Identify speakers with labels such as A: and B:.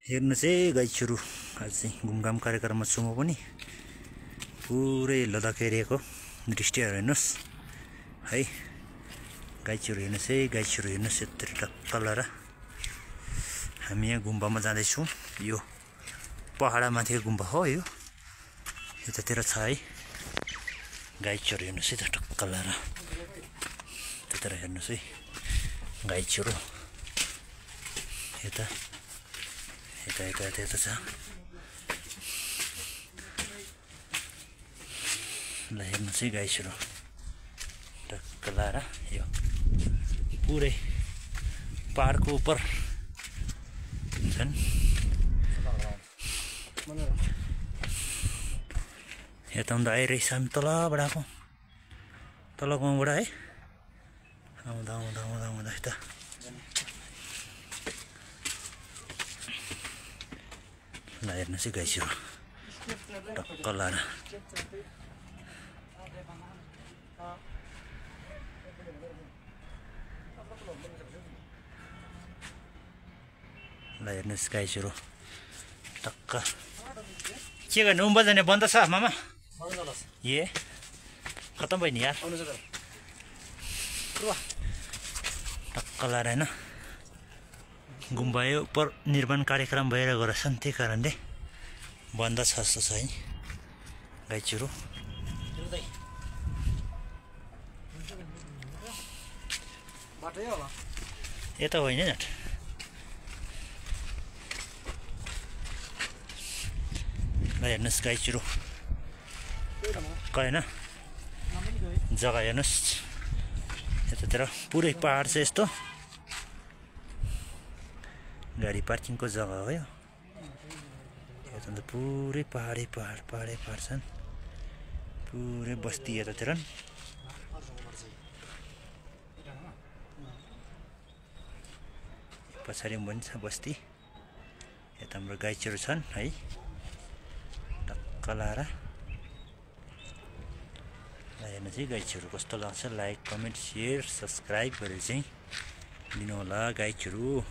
A: हेर्नुहोस् है गाई छोरु आज चाहिँ घुमघाम कार्यक्रममा छु म पनि पुरै लद्दाख एरियाको दृश्यहरू हेर्नुहोस् है। गाई छोरु हेर्नुहोस् है, गाई छोरु हेर्नुहोस् यत्रो टक्क लाएर हामी यहाँ गुम्बामा जाँदैछौँ। यो पहाडमाथिको गुम्बा हो, यो यतातिर छ है। गाई छोरु हेर्नुहोस् है त टक्क लाएर त्यतातिर हेर्नुहोस् है गाई छोरु यता यता यता यता छ ल हेर्नुहोस् है गाई छोरु टक्क लाएर यो पुरै पहाडको उपर छन्। यता हुँदा आइरहेछ हामी तलबाट आएको, तल गाउँबाट है आउँदा आउँदा आउँदा आउँदा यता ल हेर्नुहोस् है गाई छोरु टक्क लाएर ल हेर्नुहोस् गाई छोरु टक्क के गर्ने उम्बा जाने बन्द छ मामा ए खतम भयो नि यार टक्क लाएर होइन गुम्बा यो उपर निर्माण कार्यक्रम भएर गएर छन्, त्यही कारणले बन्द छ जस्तो छ है गाई छोरु। यता होइन नि ल हेर्नुहोस् गाई छोरु होइन जग्गा हेर्नुहोस् यतातिर पुरै पहाड छ, यस्तो गाडी पार्किङको जग्गा हो यो। यता त पुरै पहाडै पहाड पहाडै पहाड छन्, पुरै बस्ती यतातिर पछाडि पनि छ बस्ती। यता हाम्रो गाई छोरु छन् है टक्क लाएर ल हेर्नुहोस् है गाई छोरु कस्तो लाग्छ। लाइक कमेन्ट सेयर सब्सक्राइब गरेर चाहिँ दिनु होला गाई छोरु।